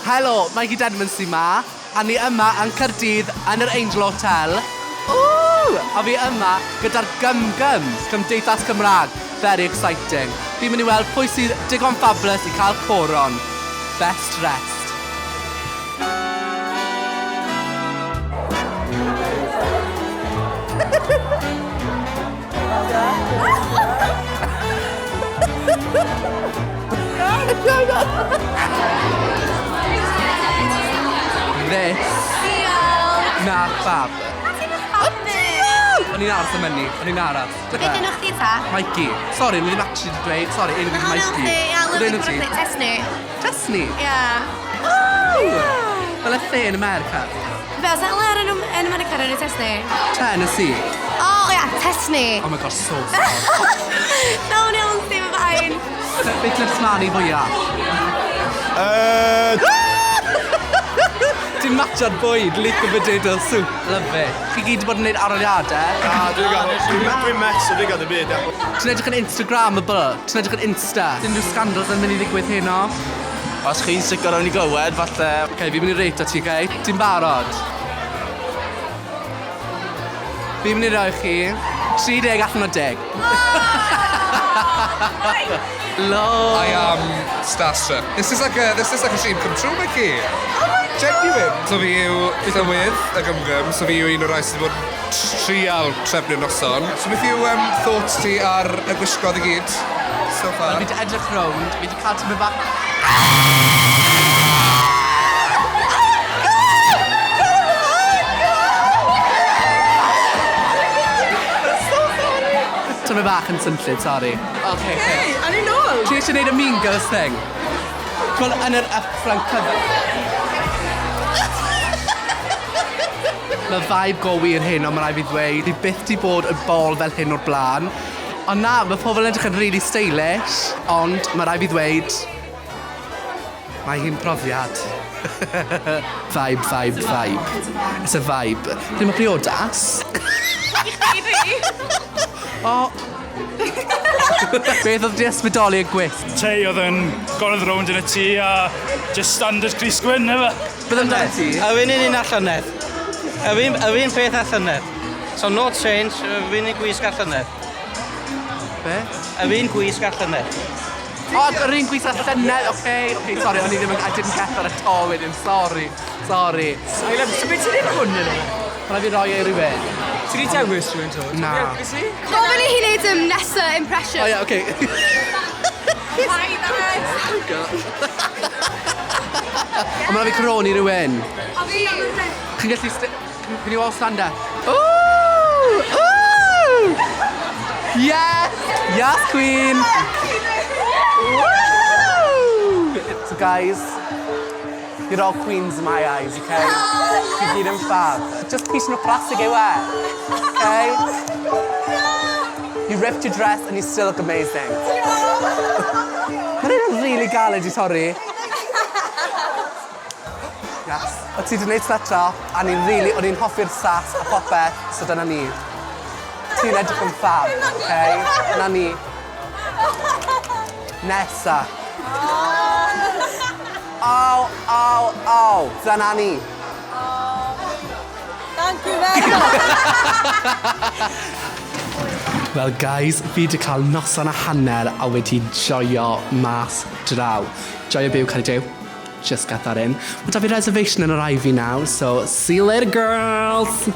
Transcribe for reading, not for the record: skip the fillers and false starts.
Helo, Mikey Denman sy 'ma, a ni yma yn Caerdydd yn yr Angel Hotel. Woo! A fi yma gyda'r Gym Gyms, Cymdeithas Cymraeg. Very exciting. Fi'n mynd i weld pwy sydd digon fabulous i cael coron. Best dressed. This. Na, fab. O'n i'n aros am hynny. O'n i'n aros. Beth enw chdi ta? Mikey. Sorry, o'n i ddim actually 'di dweud. Sorry, enw fi 'di Mikey. Beth enw ti? Tesni. Tesni? Ia. Fel y lle yn America. Be, oes 'na le ar enw yn America o'r enw Tesni? Tennessee. O, ia, Tesni. Oh my gosh, so sorry. Na, mae'n iawn, Steve, mae'n fine. Beth yw'r smanu fwya? Ti'n matcho'r bwyd, leek and potato soup. Love it. Chi gyd 'di bod yn neud arholiadau? Na, dwi'n gael... Dwi'n dwi met, so dwi'n gael dim byd, ia. Ti'n edrych yn Instagrammable. Ti'n edrych yn Insta. Unrhyw scandals yn mynd i ddigwydd heno? Os chi'n sicr o'n i glywed, falle... Ok, fi'n mynd i rate ti, ok? Ti'n barod? Fi'n mynd i roi chi 30 allan o 10. Lol. I am starstruck. This is like a, this is like a dream come true, Mickey. Oh my God. Genuine. So fi yw llywydd y gymgym, so fi yw un o'r rai sydd wedi bod yn trial trefnu'r noson. So beth yw um, thoughts ti ar y gwisgoedd i gyd so far? Fi wedi edrych rownd, fi wedi cael tipyn bach... Tymed bach yn swnllyd, sori. Okay, okay. Hey, a ni nôl! Ti eisiau gwneud y Mean Girls thing? Ti'n yn yr upfront cover. Mae vibe go wir hyn, ond mae rhaid fi ddweud, fi byth di bod yn bol fel hyn o'r blaen. Ond na, mae pobl yn edrych yn really stylish, ond mae rhaid fi ddweud, mae hi'n profiad. Vibe, vibe, vibe. It's a vibe. Ble mae priodas? I chdi dwi. O! Beth oedd di ysbrydoli y gwisg? Tei oedd yn goredd rownd yn y tŷ a just standard crys gwyn, efe. Beth amdano ti? Yr un un â llynedd. Yr un, yr un peth â llynedd. So no change, yr un un gwisg â llynedd. Be? Yr un gwisg â llynedd. O, yr un gwisg â llynedd, oce. Oce, sorry, o'n i ddim yn... I didn't get that at all wedyn, sorry. Sorry. I love it. So beth ti'n neud hwn yn Rhaid fi roi e i rywun. Ti wedi dewis rhywun to? Na. Gofyn i hi wneud nesa impression. O ie, oce. Hi, Dad. Ond mae rhaid fi coroni rhywun. Fi. Chi'n gallu... Can you all stand up? Ooh! Ooh! Yes! Yes, queen! Woo! So guys, you're all queens in my eyes, okay? Chi gyd yn fab. Just piece o plastig yw e. Okay? You ripped your dress and you still look amazing. Mae'n un really galed i torri. Yes. O ti wedi gwneud sweat shop, a ni'n really, o'n i'n hoffi'r sass a popeth, so dyna ni. Ti'n edrych yn fab, okay? Dyna ni. Nesa. Ow, ow, ow. Dyna ni. Thank you very much. Wel guys, fi wedi cael noson a hanner a wedi joio mas draw. Joio byw, cael ei dew. Just get that in. Mae da fi reservation yn yr Ivy now, so see you later, girls!